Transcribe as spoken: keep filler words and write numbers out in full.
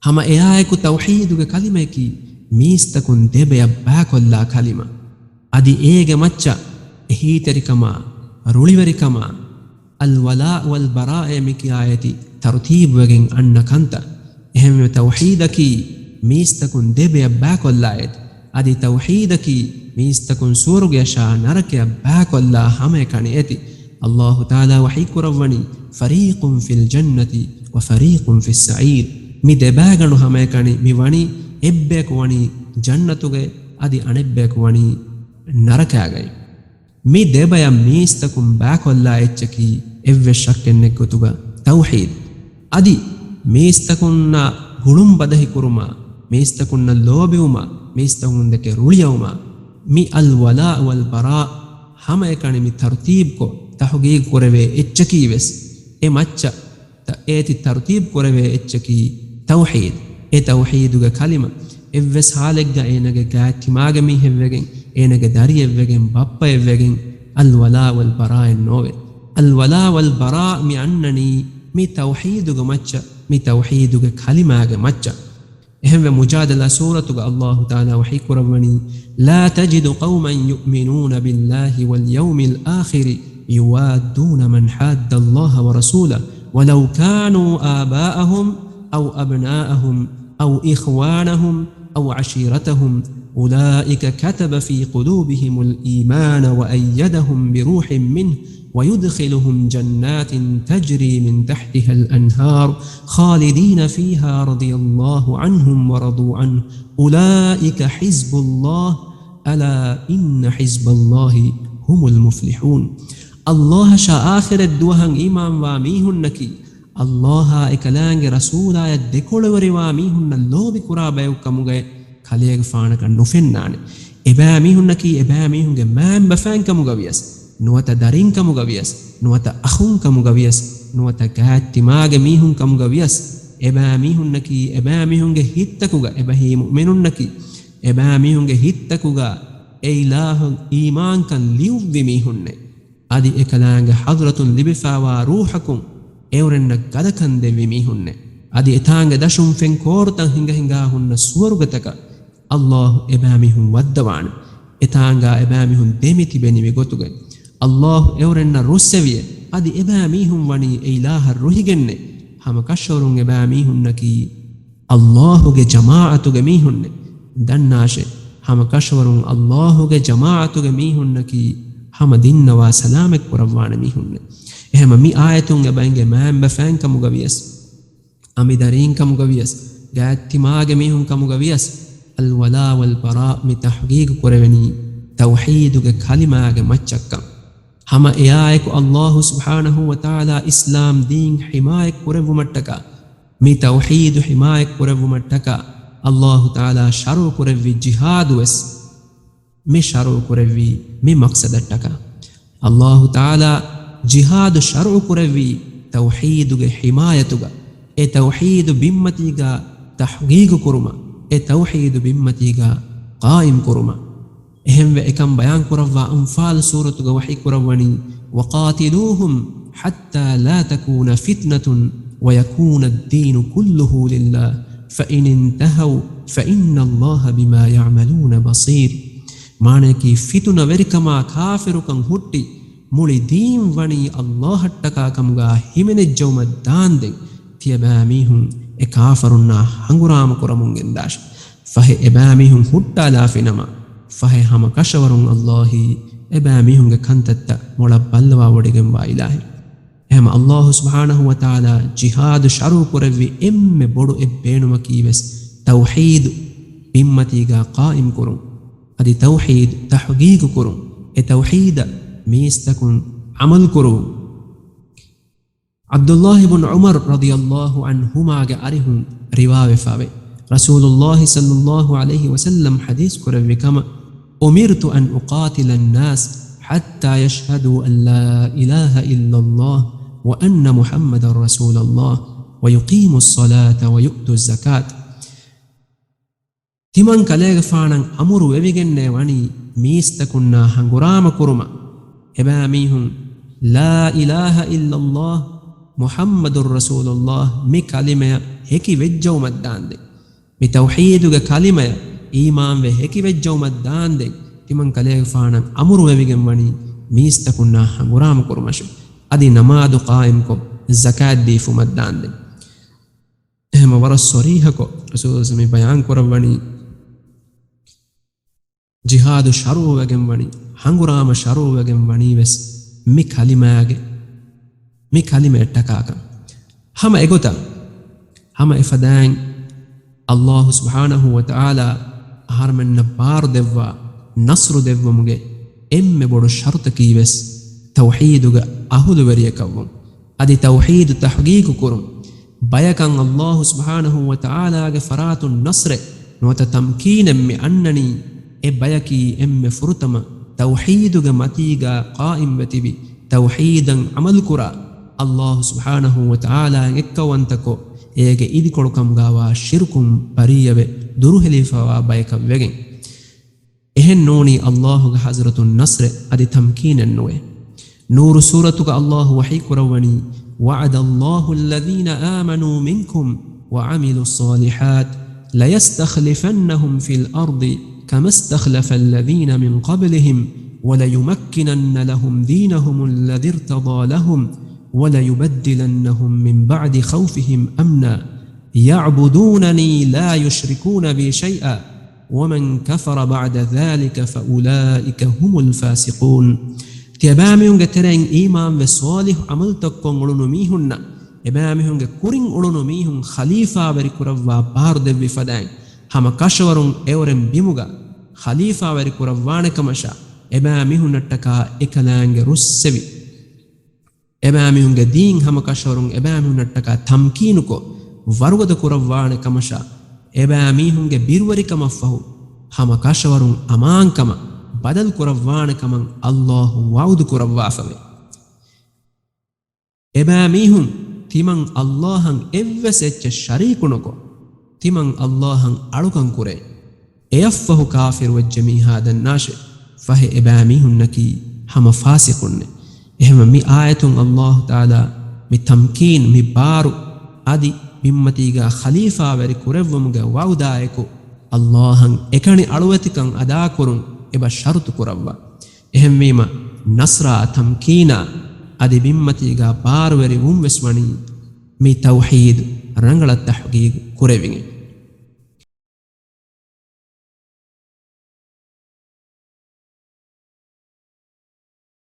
ހަމަ އެއާއެކު ތައުޙީދުގެ ކަލިމަޔަކީ މީސްތަކުން ދެބަޔަށް ބާކޮށްލާ ކަލިމަ. އަދި އޭގެ މައްޗަށް އެހީތެރިކަމާ، ރުޅިވެރިކަމާ، އަލްވަލާ ވަލްބަރާއޭ މި ކިޔާއޭތި ތަރުތީބުވެގެން އަންނަ ކަންތައް. އެހެންވެ ތައުޙީދަކީ މީސްތަކުން ދެބަޔަށް ބާކޮށްލާއޭތި. އަދި ތައުޙީދަކީ މީސްތަކުން ސުވަރުގެޔަށާ ނަރަކަޔަށް ބާކޮށްލާ ހަމައެކަނި އޭތި. އައްލާހު ތަޢާލާ ވަޙީ ކުރައްވަނީ، "فَرِيقٌ فِي الْجَنَّةِ وَفَرِيقٌ فِي السَّعِيرِ." މި ދެބާގަނޑު ހަމައެކަނި މި ވަނީ، އެއްބަޔަކު ވަނީ ޖަންނަތުގައި، އަދި އަނެއްބަޔަކު ވަނީ ނަރަކާގައި. މި ދެބަޔަށް މީސްތަކުން ބާކޮށްލާ އެއްޗަކީ އެއްވެސް ޝައްކެއް ނެތް ގޮތުގަ ތައުޙީދު. އަދި މީސްތަކުންނާ ގުޅުން ބަދަހި ކުރުމާ، މީސްތަކުންނަށް ލޯބިވުމާ، މީސްތަކުންދެކެ ރުޅިއައުމާ، މި އަލްވަލާ ވަލްބަރާ ހަމައެކަނި މި ތަރުތީބުކޮށް ތަޙްޤީޤު ކުރެވޭ އެއްޗަކީ ވެސް އެ މައްޗަށް ތަ-، އޭތި ތަރުތީބު ކުރެވޭ އެއްޗަކީ ތައުޙީދު. އެ ތައުޙީދުގެ ކަލިމަ އެއްވެސް ޙާލެއްގަ އޭނަގެ ގާތްތިމާގެ މީހެއްވެގެން، އޭނަގެ ދަރިއެއްވެގެން، ބައްޕައެއްވެގެން، އަލްވަލާ ވަލްބަރާއެއް ނޯވޭ. އަލްވަލާ ވަލްބަރާ މި އަންނަނީ މި ތައުޙީދުގެ މައްޗަށް، މި ތައުޙީދުގެ ކަލިމާގެ މައްޗަށް. އެހެންވެ، މުޖާދަލާ ސޫރަތުގަ އައްލާހު ތަޢާލާ ވަޙީ ކުރައްވަނީ، "لا تجد قوما يؤمنون بالله واليوم الآخر يوادون من حاد الله ورسوله ولو كانوا آباءهم أو أبناءهم أو إخوانهم أو عشيرتهم أولئك كتب في قلوبهم الإيمان وأيدهم بروح منه ويدخلهم جنات تجري من تحتها الأنهار خالدين فيها رضي الله عنهم ورضوا عنه أولئك حزب الله ألا إن حزب الله هم المفلحون." އައްލާހަށާ އާޚިރަތް ދުވަހަށް އީމާންވާ މީހުންނަކީ، އައްލާހާ އެކަލާނގެ ރަސޫލާޔަށް ދެކޮޅުވެރިވާ މީހުންނަށް ލޯބި ކުރާ ބަޔަކު ކަމުގައި ކަލޭގެފާނަކަށް ނުފެންނާނެ. އެބައިމީހުންނަކީ އެބައިމީހުންގެ މައިންބަފައިން ކަމުގަ ވިޔަސް، ނުވަތަ ދަރިން ކަމުގަ ވިޔަސް، ނުވަތަ އަޚުން ކަމުގަ ވިޔަސް، ނުވަތަ ގާތްތިމާގެ މީހުން ކަމުގަ ވިޔަސް، އެބައިމީހުންނަކީ އެބައިމީހުންގެ ހިތްތަކުގަ، އެބަހީ މުއުމިނުންނަކީ އެބައިމީހުންގެ ހިތްތަކުގަ އެ އިލާހަށް އީމާންކަން ލިޔުއްވި މީހުންނޭ. އަދި އެކަލާނގެ ޙަޟްރަތުން ލިބިފާވާ ރޫޙަކުން އެއުރެންނަށް ގަދަކަން ދެއްވި މީހުންނޭ. އަދި އެތާނގެ ދަށުން ފެން ކޯރުތައް ހިނގަ ހިނގާ ހުންނަ ސުވަރުގަތަކަށް އައްލާހު އެބައިމީހުން ވައްދަވާނެ. އެތާނގާ އެބައިމީހުން ދެމިތިބެނިވި ގޮތުގައި އައްލާހު އެއުރެންނަށް ރުއްސެވިއޭ. އަދި އެބައިމީހުން ވަނީ އެ އިލާހަށް ރުހިގެންނޭ. ހަމަ ކަށަވަރުން އެބައިމީހުންނަކީ އައްލާހުގެ ޖަމާޢަތުގެ މީހުންނޭ. ދަންނާށޭ، ހަމަ ކަށަވަރުން އައްލާހުގެ ޖަމާޢަތުގެ މީހުންނަކީ ހަމަ ދިންނަވާ ސަލާމަތް ކުރައްވާނެ މީހުންނޭ. އެހެމަ މި އާޔަތުން އެބައިނގެ މައިންބަފައިން ކަމުގަ ވިޔަސް، އަނބިދަރީން ކަމުގަ ވިޔަސް، ގާތްތިމާގެ މީހުން ކަމުގަ ވިޔަސް، އަލްވަލާ ވަލްބަރާ މި ތަޙްޤީޤު ކުރެވެނީ ތައުޙީދުގެ ކަލިމާގެ މައްޗަށްކަން. ހަމަ އެއާއެކު އައްލާހު ސުބްޙާނަހު ވަތަޢާލާ އިސްލާމް ދީން ޙިމާޔަތް ކުރެއްވުމަށްޓަކާ، މި ތައުޙީދު ޙިމާޔަތް ކުރެއްވުމަށްޓަކާ އައްލާހު ތަޢާލާ ޝަރުޢު ކުރެއްވި ޖިހާދު ވެސް، މި ޝަރުޢު ކުރެއްވީ މި މަޤްޞަދަށްޓަކާ. އައްލާހު ތަޢާލާ ޖިހާދު ޝަރުޢު ކުރެއްވީ ތައުޙީދުގެ ޙިމާޔަތުގަ، އެ ތައުޙީދު ބިންމަތީގަ ތަޙްޤީޤު ކުރުމަށް، އެ ތައުޙީދު ބިންމަތީގަ ޤާއިމް ކުރުމަށް. އެހެންވެ، އެކަން ބަޔާން ކުރައްވާ އަންފާލު ސޫރަތުގަ ވަޙީ ކުރައްވަނީ، "وَقَاتِلُوهُمْ حَتَّىٰ لَا تَكُونَ فِتْنَةٌ وَيَكُونَ الدِّينُ كُلُّهُ لِلَّهِ فَإِنِ انْتَهَوْا فَإِنَّ اللَّهَ بِمَا يَعْمَلُونَ بَصِيرٌ." މާނަޔަކީ، ފިތުނަވެރިކަމާ ކާފިރުކަން ހުއްޓި، މުޅި ދީން ވަނީ އައްލާހަށްޓަކާ ކަމުގަ ހިމެނިއްޖައުމަށް ދާންދެން، ތިޔަބައިމީހުން އެ ކާފަރުންނާ ހަނގުރާމަ ކުރަމުން ގެންދާށި. ފަހެ އެބައިމީހުން ހުއްޓާލާފިނަމަ، ފަހެ ހަމަ ކަށަވަރުން އައްލާހީ އެބައިމީހުންގެ ކަންތައްތައް މޮޅަށް ބައްލަވާވޮޑިގެންވާ އިލާހެއް. އެހެމަ އައްލާހު ސުބްޙާނަހު ވަތަޢާލާ ޖިހާދު ޝަރުޢު ކުރެއްވި އެންމެ ބޮޑު އެއް ބޭނުމަކީ ވެސް ތައުޙީދު ބިންމަތީގަ ޤާއިމް ކުރުން. އަދި ތައުޙީދު ތަޙްޤީޤު ކުރުން. އެ ތައުޙީދަށް މީސްތަކުން ޢަމަލު ކުރުވުން. ޢަބްދުﷲ ބުން ޢުމަރު ރަޟިޔަﷲ ޢަންހުމާގެ އަރިހުން ރިވާވެފަވޭ، ރަސޫލުﷲ ޞައްލަﷲ ޢަލައިހި ވަސައްލަމް ޙަދީޘް ކުރެއްވި ކަމަށް، "أُمِرْتُ أَنْ أُقَاتِلَ النَّاسَ حَتَّىٰ يَشْهَدُوا أَنْ لَا إِلَٰهَ إِلَّا اللَّهُ وَأَنَّ مُحَمَّدًا رَسُولُ اللَّهِ وَيُقِيمُوا الصَّلَاةَ وَيُؤْتُوا الزَّكَاةَ." ތިމަން ކަލޭގެފާނަށް އަމުރު ވެވިގެންނޭ ވަނީ މީސްތަކުންނާ ހަނގުރާމަ ކުރުމަށް. އެބައިމީހުން لا إله إلا الله محمد رسول الله މި ކަލިމަޔަށް ހެކި ވެއްޖައުމަށްދާންދެން، މި ތައުޙީދުގެ ކަލިމަޔަށް އީމާންވެ ހެކި ވެއްޖައުމަށްދާންދެން، ތިމަން ކަލޭގެފާނަށް އަމުރުވެވިގެން ވަނީ މީސްތަކުންނާ ހަނގުރާމަ ކުރުމަށެވެ. އަދި ނަމާދު ޤާއިމްކޮށް، ޒަކާތް ދީފުމަށްދާންދެން. އެހެމަ ވަރަށް ޞަރީޙަކޮށް ރަސޫލު މި ބަޔާން ކުރައްވަނީ، ޖިހާދު ޝަރުޢުވެގެން ވަނީ، ހަނގުރާމަ ޝަރުޢުވެގެން ވަނީ ވެސް މި ކަލިމާގެ، މި ކަލިމައަށްޓަކާކަން. ހަމަ އެގޮތަށް، ހަމަ އެފަދައިން ﷲ ސުބްޙާނަހޫ ވަތަޢާލާ އަހަރުމެންނަށް ބާރު ދެއްވާ ނަޞްރު ދެއްވުމުގެ އެންމެ ބޮޑު ޝަރުޠަކީ ވެސް ތައުޙީދުގެ އަހުލުވެރިޔަކަށްވުން. އަދި ތައުޙީދު ތަޙްޤީޤު ކުރުން. ބަޔަކަށް ﷲ ސުބްޙާނަހޫ ވަތަޢާލާގެ ފަރާތުން ނަޞްރެއް ނުވަތަ ތަމްކީނެއް މި އަންނަނީ، އެ ބަޔަކީ އެންމެ ފުރަތަމަ ތައުޙީދުގެ މަތީގާ ޤާއިމްވެ ތިބި، ތައުޙީދަށް ޢަމަލުކުރާ، ﷲ ސުބްޙާނަހޫ ވަތަޢާލާއަށް އެއްކައުވަންތަކޮށް، އޭގެ އިދިކޮޅުކަމުގާވާ ޝިރުކުން ބަރީއަވެ، ދުރުހެލިފަވާ ބަޔަކަށް ވެގެން. އެހެން ނޫނީ ﷲގެ ޙަޟްރަތުން ނަޞްރެއް އަދި ތަމްކީނެއް ނުވޭ. ނޫރު ސޫރަތުގަ ﷲ ވަޙީ ކުރައްވަނީ، وعد الله الذين آمنوا منكم وعملوا الصالحات ليستخلفنهم في الأرض كما استخلف الذين من قبلهم وليمكنن لهم دينهم الذي ارتضى لهم وليبدلنهم من بعد خوفهم أمنا يعبدونني لا يشركون بي شيئا ومن كفر بعد ذلك فأولئك هم الفاسقون. ތިޔަބައިމީހުންގެ ތެރެއިން އީމާންވެ ޞާލިޙު ޢަމަލުތައްކޮށް އުޅުނު މީހުންނަށް، އެބައިމީހުންގެ ކުރިން އުޅުނު މީހުން ޚަލީފާވެރި ކުރައްވާ ބާރު ދެއްވި ފަދައިން، ހަމަ ކަށަވަރުން އެއުރެން ބިމުގަ ޚަލީފާވެރި ކުރައްވާނެ ކަމަށާ، އެބައިމީހުންނަށްޓަކާ އެކަލާނގެ ރުއްސެވި، އެބައިމީހުންގެ ދީން ހަމަ ކަށަވަރުން އެބައިމީހުންނަށްޓަކާ ތަމްކީނުކޮށް، ވަރުގަދަ ކުރައްވާނެ ކަމަށާ، އެބައިމީހުންގެ ބިރުވެރިކަމަށްފަހު، ހަމަ ކަށަވަރުން އަމާންކަމަށް ބަދަލު ކުރައްވާނެ ކަމަށް ﷲ ވަޢުދު ކުރައްވާފަވޭ. އެބައިމީހުން ތިމަން ﷲއަށް އެއްވެސް އެއްޗެއް ޝަރީކުނުކޮށް، ތިމަން ﷲއަށް އަޅުކަން ކުރޭ. އެޔަށްފަހު ކާފިރުވެއްޖެ މީހާ ދަންނާށޭ. ފަހެ އެބައިމީހުންނަކީ ހަމަ ފާސިޤުންނޭ. އެހެންވެ މި އާޔަތުން ﷲ ތަޢާލާ މި ތަމްކީން، މި ބާރު، އަދި ބިންމަތީގާ ޚަލީފާވެރި ކުރެއްވުމުގެ ވަޢުދާއެކު، ﷲއަށް އެކަނި އަޅުވެތިކަން އަދާކުރުން އެބަ ޝަރުޠު ކުރައްވާ. އެހެންވީމަ، ނަޞްރާ ތަމްކީނާ އަދި ބިންމަތީގާ ބާރުވެރި ވުން ވެސް ވަނީ މި ތައުޙީދު ރަނގަޅަށް ތަޙްޤީޤު ކުރެވިގެން.